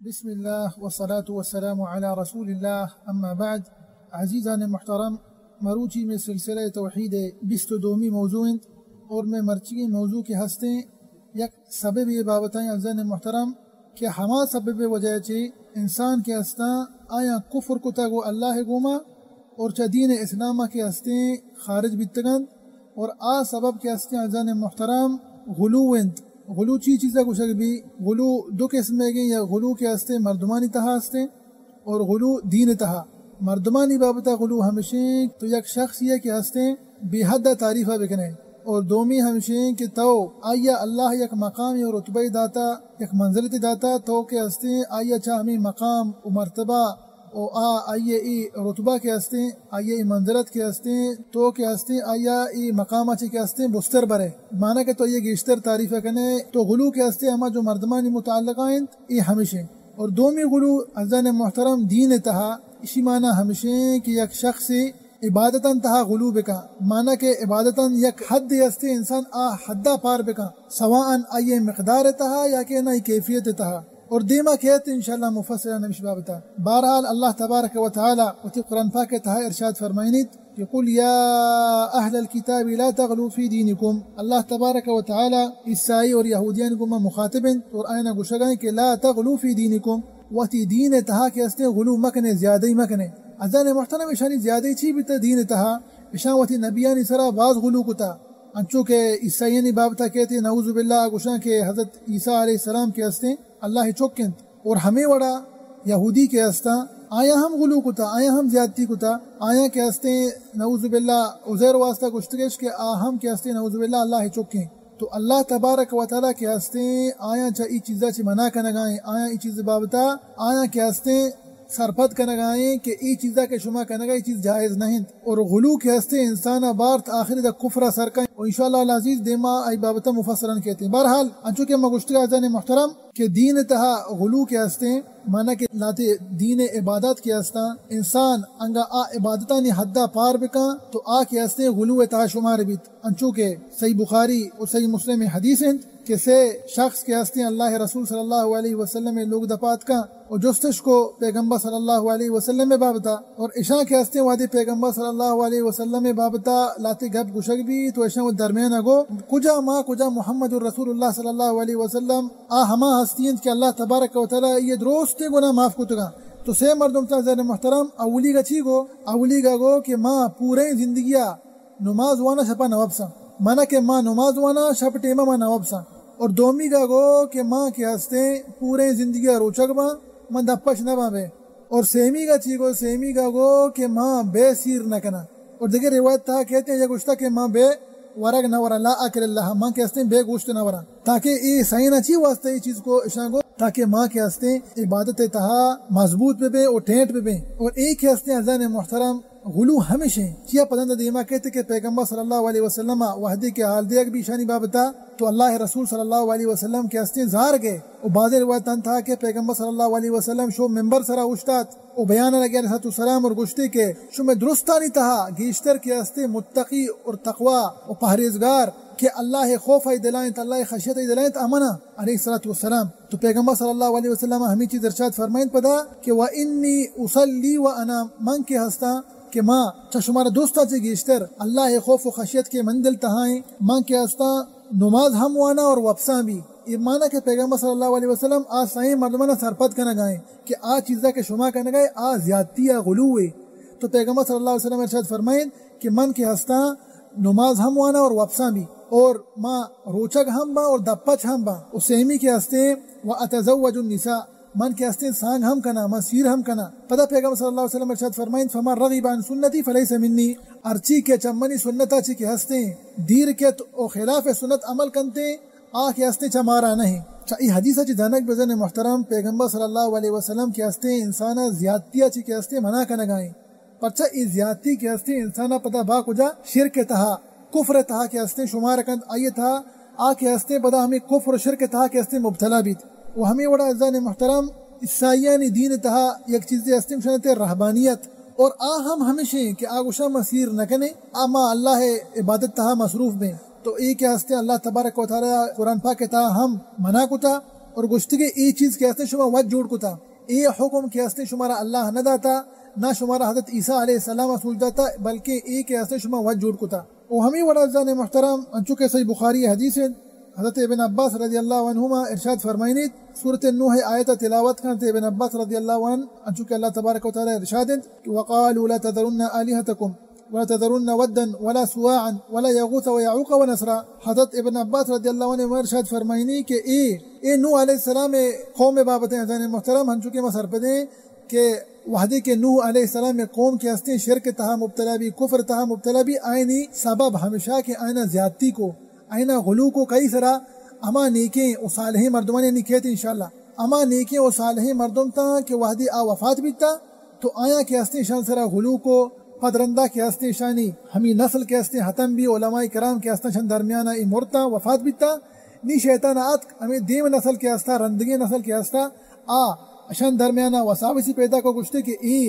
بسم اللہ والصلاة والسلام علی رسول اللہ، اما بعد۔ عزیزان محترم، مروچی میں سلسلہ توحید بیست و دومی موضوع انت، اور میں مرچی موضوع کے ہستیں یک سبب یہ بابتائیں عزیزان محترم کہ ہما سبب وجہ چی انسان کے ہستاں آیاں کفر کتا گو اللہ گوما، اور چہ دین اسلام کے ہستیں خارج بیتگنت، اور آ سبب کے ہستیں عزیزان محترم غلو انت۔ غلو چی چیزا گوشگ بی؟ غلو دو قسم گیں، یا غلو کے ہستیں مردمانی تہا ہستیں، اور غلو دین تہا۔ مردمانی بابتا غلو ہمشیں تو یک شخص یہ کہ ہستیں بے حد تعریفہ بکنے، اور دومی ہمشیں کہ تو آیا اللہ یک مقام و رتبہ داتا، یک منزلت داتا، تو کہ ہستیں آیا چا ہمیں مقام و مرتبہ و آ آئی ای رتبہ کہ ہستیں، آئی ای منزلت کہ ہستیں، تو کہ ہستیں آیا ای مقام چی کہ ہستیں بستر برے، معنی کہ تو یہ گیشتر تعریفہ کنے۔ تو غلو کہ ہستیں ہما جو مردمانی متعلقہ انت، ای ہمشیں۔ اور دومی غلو عزیزان محترم دین تہا، اشی معنی ہمشیں کہ یک شخص عبادتاں تہا غلو بکا، معنی کہ عبادتاں یک حد ہستیں، انسان آ حدا پار بکا، سواء آئی مقدار تہا یا کہ نہ کیفیت تہا۔ اور دیما کہت انشاءاللہ مفصلا ہمیش بابتا۔ بہرحال اللہ تبارک و تعالی وتی قرآن پاک تہا ارشاد فرمائنیت کہ قل یا اہل الکتاب لا تغلوا فی دینکم۔ اللہ تبارک و تعالی عیسائی اور یہودیان گوما مخاطب انت اور آئینا گوشگائیں کہ لا تغلوا فی دینکم، وتی دین تہا کہ ہستیں غلو مکنے، زیادہی مکنے۔ عزیزان محترم، اشانی زیادہی چی بیتا دین تہا؟ اشان وتی نبیانی سرا باز غلو کتا، انچو کہ عیسائیانی بابتا کہتے نعوذ باللہ گوشاں کہ حضرت عیسیٰ علیہ السلام کہ ہستیں اللہ چک انت، اور ہمیں وڑا یہودی کہ ہستاں آیاں ہم غلو کتا، آیاں ہم زیادتی کتا، آیاں کہ ہستیں نعوذ باللہ عزیر واسطہ گوشتگش کہ آ ہم کہ ہستیں نعوذ باللہ اللہ چک انت۔ تو اللہ تبارک و تعالی کہ ہستیں آیاں چا ای چیزا چی منع کنگائیں، آیاں ای چیز بابتا آیاں کہ ہستیں سرپد کنگائیں کہ ای چیزا کہ شما کنگا ای چیز جائز نہ انت۔ اور غلو کہ ہستیں انسانا بارت آخری دا کفرا سر کن۔ و انشاءاللہ العزیز دیما ای بابتا مفصلا کہتے ہیں۔ بہرحال انچو کہ ما گوشتگا عزیزان محترم کہ دین تہا غلو کہ ہستیں، معنی کہ لاتے دین عبادات کہ ہستاں، انسان انگا آ عبادتانی حدا پار بکاں تو آ کہ ہستیں غلو تہا شمار بیت۔ انچو کہ صحیح بخاری و صحیح مسلم حدیث انت کہ سے شخص کہ ہستیں اللہ رسول صلی اللہ علیہ وسلم لوگ دپا اتکاں و جستش کو پیغمبر صلی اللہ علیہ وسلم بابتا، اور اشاں کہ ہستیں وہدے پیغمبر صلی اللہ علیہ وسلم بابتا لاتے گپ گوشگ بی تو اشاں و درمیان گو کجا ما کجا محمد رسول اللہ صلی اللہ علیہ وسلم آ ہما ہستی انت کہ اللہ تبارک و تعالی یہ درست گناہ معاف کتگاں۔ تو سے مردم تا عزیزان محترم، اولی گا چی گو؟ اولی گا گو کہ ما پوریں زندگیا نماز وانا شپا نہ وپساں۔ مانا کہ ما نماز وانا شپ ٹیما ما نہ وپساں۔ اور دومی گا گو کہ ما کہ ہستیں پوریں زندگیا روچگ باں، من دپش نہ باں بے۔ اور سیمی گا چی گو؟ سیمی گا گو کہ ما بے سیر نہ کناں۔ اور دگہ روایت تہا کہتے ہیں، یہ گوشتا کہ ما بے ورگ نہ وراں، لا اکل اللہ، ما کہ ہستیں بے گوشت نہ وراں۔ تاکہ اے سائنا چی واسطہ اے چیز کو اشاں گو؟ تاکہ ما کہ ہستیں عبادت تہا مضبوط ببیں اور ٹینٹ ببیں۔ اور اے کہ ہستیں عزیزان محترم، غلو ہمیش ہیں۔ چیا پدند دیما کہتے کہ پیغمبر صلی اللہ علیہ وسلم وحدے کے حال دیگ بھی شانی بابتا تو اللہ رسول صلی اللہ علیہ وسلم کے ہستیں زار گئے۔ و بعض روایت انت کہ پیغمبر صلی اللہ علیہ وسلم شو منبر سرا اوشتات و بیان لگے علیہ الصلوۃ والسلام اور گوشتے کہ شمے درستانی تہا گیشتر کے ہستے متقی اور تقوی و پہریزگار کہ اللہ خوف ای دلائنت، اللہ خشیت ای دلائنت امنا علیہ الصلوۃ والسلام۔ تو پیغمبر صلی اللہ علیہ وسلم ہمیں چیز ارشاد فرمائنت پدا کہ و انی اصلی و انام، من کے ہستاں کہ ما چہ شمارا دوستا چہ گیشتر اللہ خوف و خشیت کے من دل تہائیں، من کے ہستاں نماز ہم وانا اور وپساں بھی۔ اے مانا کہ پیغمبر صلی اللہ علیہ وسلم آ سائیں مردمانا سرپد کنگائیں کہ آ چیزا کہ شما کنگائے آ زیادتی آ غلو ہے۔ تو پیغمبر صلی اللہ علیہ وسلم ارشاد فرمائیں کہ من کے ہستاں نماز ہم وانا اور وپساں بھی، اور ما روچگ ہم با اور دپچ ہم با۔ و سیمی کے ہستے و اتزوج النساء، من کہ ہستیں سانگ ہم کناں، من سیر ہم کناں۔ پدا پیغمبر صلی اللہ علیہ وسلم ارشاد فرمائیں، فمن رغب عن سنتی فلیس منی، ہرچی کہ چہ منی سنتا چی کہ ہستیں دیر کت و خلاف سنت عمل کنتے، آ کہ ہستیں چہ مارا نہیں۔ چہ ای حدیث چی دانک بزن محترم، پیغمبر صلی اللہ علیہ وسلم کہ ہستیں انسانا زیادتی چی کہ ہستیں منع کنگائیں۔ پرچا اے زیادتی کہ ہستیں انسانا پدا با کجا شرک تہا، کفر تہا کہ ہستیں شمار کنت، آئی تہا آ کہ ہستیں پدا ہمیں کفر و شرک تہا کہ ہستیں مبتلا بیت۔ و ہمیں وڑا عزیزان محترم، عیسائیانی دین تہا یک چیزے ہستیں گوشنتے رہبانیت، اور آ ہم ہمیشیں کہ آ گوشاں ما سیر نہ کنیں، آ ما اللہ عبادت تہا مصروف بیں۔ تو اے کہ ہستیں اللہ تبارک و تعالی قرآن پاک تہا ہم منع کتا، اور گوشتی کہ اے چیز کہ ہستیں شما وت جوڑ کتا، اے حکم کہ ہستیں شمارا اللہ نہ داتا، نہ شمارا حضرت عیسیٰ علیہ السلام سوج داتا، بلکہ اے کہ ہستیں شما وت جوڑ کتا۔ و ہمیں وڑا عزیزان محترم، انچو کہ صحیح بخاری حدیث ہے، حضرت ابن عباس رضی اللہ عنہما ارشاد فرمائنیت، سورۃ نوح آیت تلاوت کنت ابن عباس رضی اللہ عنہ، انچو کہ اللہ تبارک و تعالی ارشاد انت، وقالوا لا تذرن آلهتكم ولا تذرن ودا ولا سواعا ولا يغوث ويعوق ونسرا۔ حضرت ابن عباس رضی اللہ عنہ ارشاد فرمائنی کہ اے، اے نوح علیہ السلام قوم بابت عزیزان محترم، انچو کہ ما سرپدیں کہ وہدے کہ نوح علیہ السلام قوم کہ ہستیں شرک تہا مبتلا بی، کفر تہا مبتلا بی، آئینی سبب ہمیشہ کہ آئینا زیادتی کو، آئینا غلو کو کئی سرا، ہما نیکیں و صالحیں مردمانی نکیت انشاءاللہ۔ ہما نیکیں و صالحیں مردم تا کہ وہدے آ وفات بیتا، تو آیاں کہ ہستیں شان سرا غلو کو، پد رندا کہ ہستیں شانی ہمی نسل کہ ہستیں ختم بی، علماء کرام کہ ہستیں شان درمیانا اے مرتا، وفات بیتا، نی شیطان آتک ہمیں دیم نسل کہ ہستا، رندگیں نسل کہ ہستا، آ اشان درمیانا وساوسی پیدا کو، گوشتے کہ اے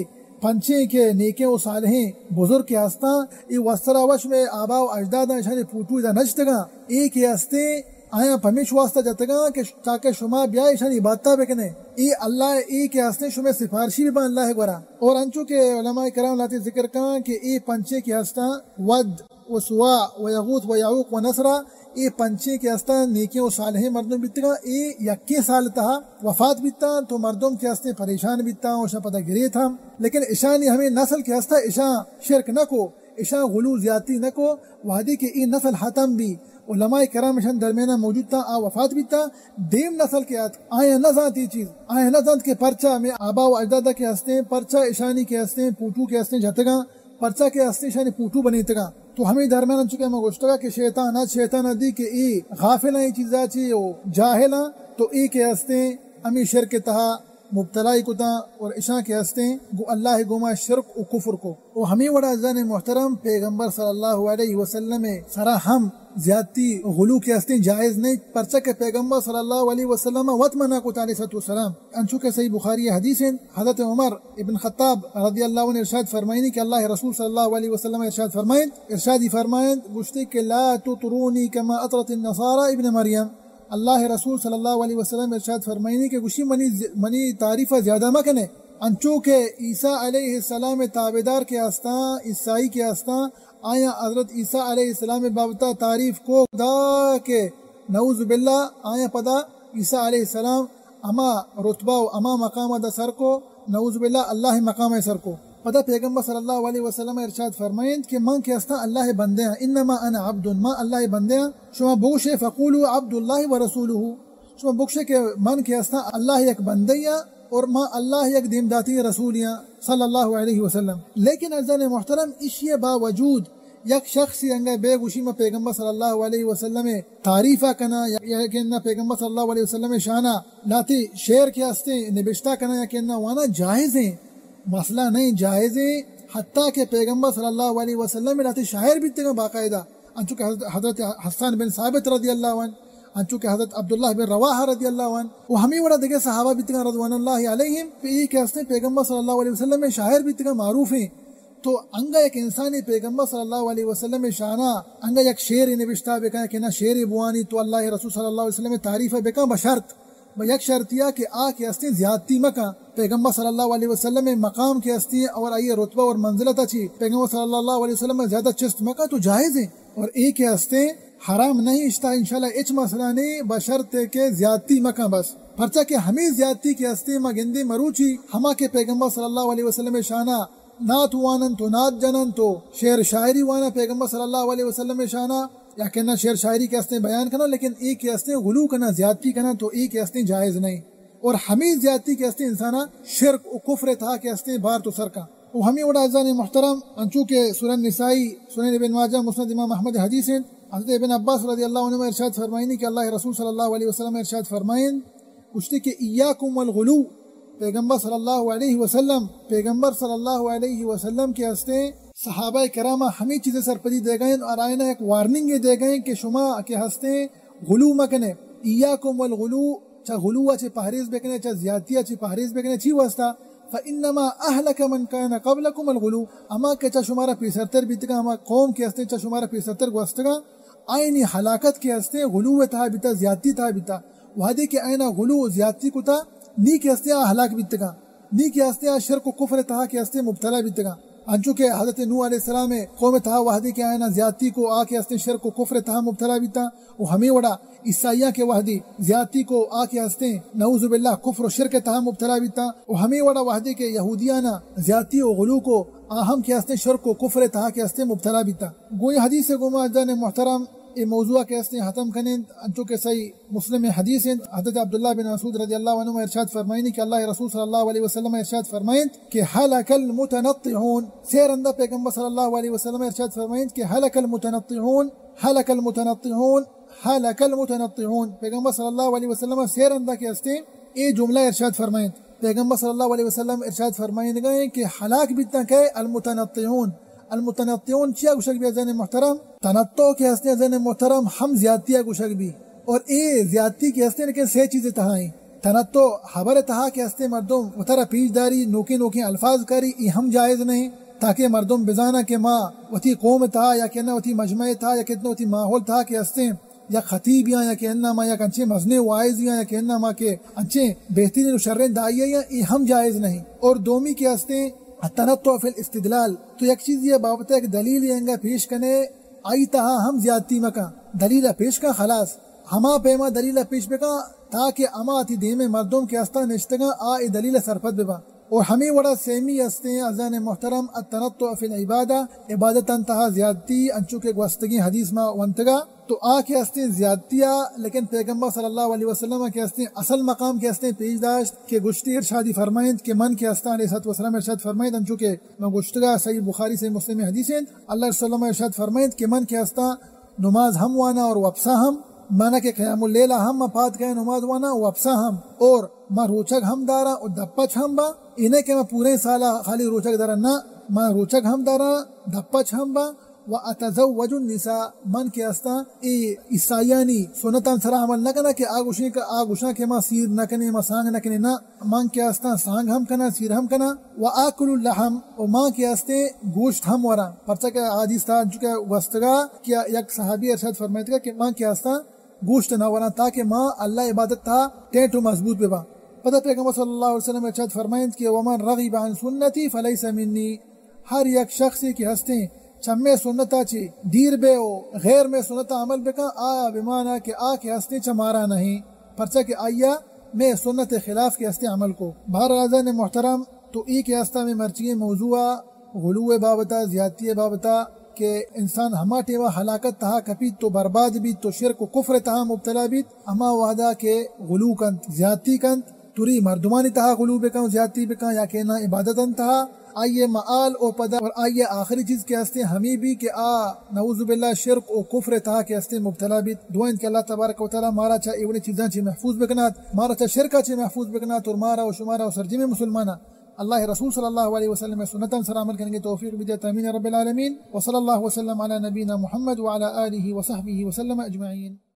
پنچیں کہ نیکیں و صالحیں بزرگ کہ ہستاں، اے وسرا وش میں آبا و اجداداں اشانی پوٹو ادا نشتگاں، اے کہ ہستیں آیاں پمیش واسطہ جتگاں کہ ش-، تاکہ شما بیا اشانی عبادتا بکنے۔ اے اللہ اے کہ ہستیں شمے سفارشی بباں اللہ گورا۔ اور انچو کہ علماء کرام لاتے ذکر کاں کہ اے پنچیں کہ ہستاں ود و سواع و یغوث و یعوق و نسرا، اے پنچیں کہ ہستاں نیکیں و صالحیں مردم بیتگاں، اے یکیں سال تہا وفات بیتاں، تو مردم کہ ہستیں پریشان بیتاں و شا پدا گریت ہم۔ لیکن اشانی ہمیں نسل کہ ہستا اشاں شرک نہ کو، اشاں غلو زیادتی نہ کو، وہدے کہ اے نسل ختم بی، علماء کرام اشان درمیانا موجود تاں، آ وفات بیتاں، دیم نسل کہ آتک، آیاں نہ زانت اے چیز، آیاں نہ زانت کہ پرچا ہمیں آبا و اجدادا کہ ہستیں، پرچا اشانی کہ ہستیں، پوٹو کہ ہستیں جتگاں، پرچا کہ ہستیں اشانی پوٹو بنیتگاں۔ تو ہمیں درمیان چکے ہمیں گوشتگا کہ شیطان ات، شیطان دی کہ اے غافلاں اے چیزا چی و جاہلاں، تو اے کہ ہستیں ہمیں شرک تہا مبتلائی کتاں اور اشاں کہ ہستیں گو اللہ گوما شرک و کفر کو۔ و ہمیں وڑا عزیزان محترم پیغمبر صلی اللہ علیہ وسلم سرا ہم زیادتی غلو کہ ہستیں جائز نہیں، پرچہ کہ پیغمبر صلی اللہ علیہ وسلم وت منع کتا علیہ الصلوۃ والسلام۔ انچو کہ صحیح بخاری حدیث ہیں، حضرت عمر ابن خطاب رضی اللہ عنہ ارشاد فرمائنی کہ اللہ رسول صلی اللہ علیہ وسلم ارشاد فرمائن، ارشادی فرمائن گوشتے کہ لا تطرونی کما اطرت النصارى ابن مریم۔ اللہ رسول صلی اللہ علیہ وسلم ارشاد فرمائنی کہ گوشی منی ز-، منی تعریف زیادہ مکنے، انچو کہ عیسیٰ علیہ السلام تابعدار کے ہستاں، عیسائی کے ہستاں، آیاں حضرت عیسیٰ علیہ السلام بابتا تعریف کو دا کہ نعوذ باللہ آیاں پدا عیسیٰ علیہ السلام ہما رتبہ و ہما مقام دا سر کو، نعوذ باللہ اللہ مقام سر کو۔ پدا پیغمبر صلی اللہ علیہ وسلم ارشاد فرمائنت کہ من کہ ہستاں اللہ بندے ہاں، انما انا عبد، من اللہ بندے ہاں۔ شما بگوشے فقولوا عبد اللہ و رسولہ، شما بگوشے کہ من کہ ہستاں اللہ یک بندے ہاں اور من اللہ یک دیمداتیں رسولے ہاں صلی اللہ علیہ وسلم۔ لیکن عزیزان محترم، اشی باوجود یک شخصی انگا بے گوشی ما پیغمبر صلی اللہ علیہ وسلم تعریفا کنا یا، یا کہ نہ پیغمبر صلی اللہ علیہ وسلم شانا لاتی شعر کہ ہستیں نبشتہ کنا یا کہ نہ وانا جائز ہیں، مسئلہ نہیں، جائز ہیں، حتیٰ کہ پیغمبر صلی اللہ علیہ وسلم لاتی شاعر بیتگاں باقاعدہ، انچو کہ حضرت، حضرت حسان بن ثابت رضی اللہ عنہ، انچو کہ حضرت عبداللہ بن رواحہ رضی اللہ عنہ، و ہمیں وڑا دگہ صحابہ بیتگاں رضوان اللہ علیہم، کہ یہ کہ ہستیں پیغمبر صلی اللہ علیہ وسلم شاعر بیتگاں معروف ہیں۔ تو انگا یک انسانی پیغمبر صلی اللہ علیہ وسلم شانا انگا یک شعر نبشتہ بکن کہ نہ شعر بوانی تو اللہ رسول صلی اللہ علیہ وسلم تعریف بکن، بشرط، بہ یک شرطیا کہ آ کہ ہستیں زیادتی مکن، پیغمبر صلی اللہ علیہ وسلم مقام کہ ہستیں اور آئی رتبہ اور منزلت اچی پیغمبر صلی اللہ علیہ وسلم زیادہ چست مکن تو جائز ہیں۔ اور اے کہ ہستیں حرام نہیں، اشتا انشاءاللہ ہچ مسئلہ نہیں، بشرط کہ زیادتی مکن بس۔ پرچہ کہ ہمیں زیادتی کہ ہستیں ما گندیں مروچی ہما کہ پیغمبر صلی اللہ علیہ وسلم شانا نعت واننت و نعت جننت و شعر شاعری وانا پیغمبر صلی اللہ علیہ وسلم شانا، یا کہ نہ شعر شاعری کہ ہستیں بیان کنا، لیکن اے کہ ہستیں غلو کنا، زیادتی کنا، تو اے کہ ہستیں جائز نہیں۔ اور ہمیں زیادتی کہ ہستیں انسانا شرک و کفر تہا کہ ہستیں بار تو سر کا۔ و ہمیں وڑا عزیزان محترم، انچو کہ سنن نسائی، سنن ابن ماجہ، مسند امام احمد حدیث ہیں، حضرت ابن عباس رضی اللہ عنہ ارشاد فرمائنی کہ اللہ رسول صلی اللہ علیہ وسلم ارشاد فرمائن، گوشتے کہ ایاکم والغلو، پیغمبر صلی اللہ علیہ وسلم، پیغمبر صلی اللہ علیہ وسلم کہ ہستیں صحابہ کرام ہمیں چیزیں سرپدی دے گئے اور آئینہ ایک وارننگ دے گئے کہ شما کہ ہستیں غلو مکنے، ایاکم والغلو، چا غلو چے پہریز بکنے، چا زیادتی چے پہریز بکنے، چی واسطہ؟ فانما اہلک من کان قبلکم الغلو، اما کہ چا شمارا پیسرتر بیتگا، اما قوم کہ ہستیں چا شمارا پیسرتر گوستگا، آئینی ہلاکت کہ ہستیں غلو تہا بیتا، زیادتی تہا بیتا۔ وہدے کہ آیانا غلو و زیادتی کتا، نی کہ ہستیں آ ہلاک بیتگاں، نی کہ ہستیں آ شرک و کفر تہا کہ ہستیں مبتلا بیتگاں۔ انچو کہ حضرت نوح علیہ السلام قوم تہا وہدے کہ آیانا زیادتی کو، آ کہ ہستیں شرک و کفر تہا مبتلا بیتاں، و ہمیں وڑا عیسائیاں کہ وہدے زیادتی کو، آ کہ ہستیں نعوذ باللہ کفر و شرک تہا مبتلا بیتاں، و ہمیں وڑا وہدے کہ یہودیانا زیادتی و غلو کو، آ ہم کہ ہستیں شرک و کفر تہا کہ ہستیں مبتلا بیتاں۔ گوئی حدیث گوما عزیزان محترم، اے موضوع کہ ہستیں ختم کنیں، انچو کہ صحیح مسلم حدیث انت، حضرت عبداللہ بن مسعود رضی اللہ عنہ ارشاد فرمائنی کہ اللہ رسول صلی اللہ علیہ وسلم ارشاد فرمائنت کہ هلك المتنطعون، سے رندا پیغمبر صلی اللہ علیہ وسلم ارشاد فرمائنت کہ هلك المتنطعون، هلك المتنطعون، هلك المتنطعون۔ پیغمبر صلی اللہ علیہ وسلم سے رندا کہ ہستیں اے جملہ ارشاد فرمائنت۔ پیغمبر صلی اللہ علیہ وسلم ارشاد فرمائنگا ہیں کہ ہلاک بیتاں کہ المتنطعون۔ المتنطعون چیا گوشگ بی عزیزان محترم؟ تنطع کہ ہستیں عزیزان محترم ہم زیادتی گوشگ بی، اور اے زیادتی کہ ہستیں لیکن سے چیز تہا ہیں۔ تنطع ہبر تہا کہ ہستیں مردم وترا پیش داری، نوکیں نوکیں الفاظ کاری، اے ہم جائز نہیں، تاکہ مردم بزانا کہ ما وتی قوم تہا یا کہ نہ وتی مجمع تہا یا کہ نہ وتی ماحول تہا کہ ہستیں یک خطیب یا، یا کہ اناں ما یک انچیں مزنیں واعظ یا، یا کہ اناں ما کہ انچیں بہترین و شریں داعی یا، اے ہم جائز نہیں۔ اور دومی کہ ہستیں التنطع فی الاستدلال، تو یک چیزی بابت یک دلیل انگا پیش کنے، آئی تہا ہم زیادتی مکن، دلیل پیش کن خلاص۔ ہما پیما دلیل پیش بکن تاکہ ہما تی دیم مردم کہ ہستاں نشتگاں آ اے دلیل سرپد بباں۔ اور ہمیں وڑا سیمی ہستیں عزیزان محترم التنطع فی العبادہ، عبادتاں تہا زیادتی، انچو کہ گوستگیں حدیث ما ونتگا، تو آ کہ ہستیں زیادتی آ، لیکن پیغمبر صلی اللہ علیہ وسلم کہ ہستیں اصل مقام کہ ہستیں پیش داشت کہ گشتی ارشادی فرمائنت کہ من کہ ہستاں علیہ الصلوۃ والسلام ارشاد فرمائنت، انچو کہ ما گشتگا صحیح بخاری صحیح مسلم حدیث انت، اللہ رسول اللہ ارشاد فرمائنت کہ من کہ ہستاں نماز ہم وانا اور وپسا ہم، مانا کہ قیام اللیل ہم ما پاد کئے نماز وانا وپسا ہم، اور ما روچگ ہم دارا اور دپچ ہم با، اے نہ کہ ما پورے سالا خالی روچگ دارا، نہ، ما روچگ ہم دارا، دپچ ہم با، و اتزوج النساء، من کہ ہستاں اے عیسائیانی سنتاں سرا عمل نہ کناں کہ آ گوشیں کہ آ گوشاں کہ ما سیر نہ کنیں، ما سانگ نہ کنیں، نہ، من کہ ہستاں سانگ ہم کناں، سیر ہم کناں، و آکل اللحم، و ما کہ ہستیں گوشت ہم وراں، پرچا کہ حدیث تہا چونکہ گوستگا کہ یک صحابی ارشاد فرمائتگا کہ ما کہ ہستاں گوشت نہ وراں تاکہ ما اللہ عبادت تہا ٹینٹ و مضبوط بباں۔ پدا پیغمبر صلی اللہ علیہ وسلم ارشاد فرمائنت کہ ومن رغب عن سنتی فلیس منی، ہر یک شخصے کہ ہستیں چمے سنتا چی دیر بے و غیر میں سنتا عمل بکن، آیا بمانا کہ آ کہ ہستیں چمارا نہیں، پرچا کہ آیا میں سنت خلاف کہ ہستیں عمل کو۔ بہرحال عزیزان محترم، تو ای کہ ہستا میں مرچی موضوع غلو بابتا، زیادتی بابتا کہ انسان ہما ٹیما ہلاکت تہا کپیت تو برباد بیت تو شرک و کفر تہا مبتلا بیت، ہما وہدا کہ غلو کنت، زیادتی کنت، توری مردمانی تہا غلو بکن و زیادتی بکن یا کہ نہ عبادتاں تہا، آئیے مآل و پدا اور آئیے آخری چیز کہ ہستے ہمیں بھی کہ آ نعوذ باللہ شرک و کفر تہا کہ ہستے مبتلا بیت۔ دعا انت کہ اللہ تبارک و تعالی مارا چا ایوڑی چیزاں چے محفوظ بکنات، مارا چا شرکا چے محفوظ بکنات اور مارا و شمارا و سرجمیں مسلمانا اللہ رسول صلی اللہ علیہ وسلم سنتاں سر عمل کنگے توفیق بدیات۔ آمین رب العالمین۔ وصلی اللہ وسلم علی نبینا محمد وعلی آلہ وصحبہ وسلم اجمعین۔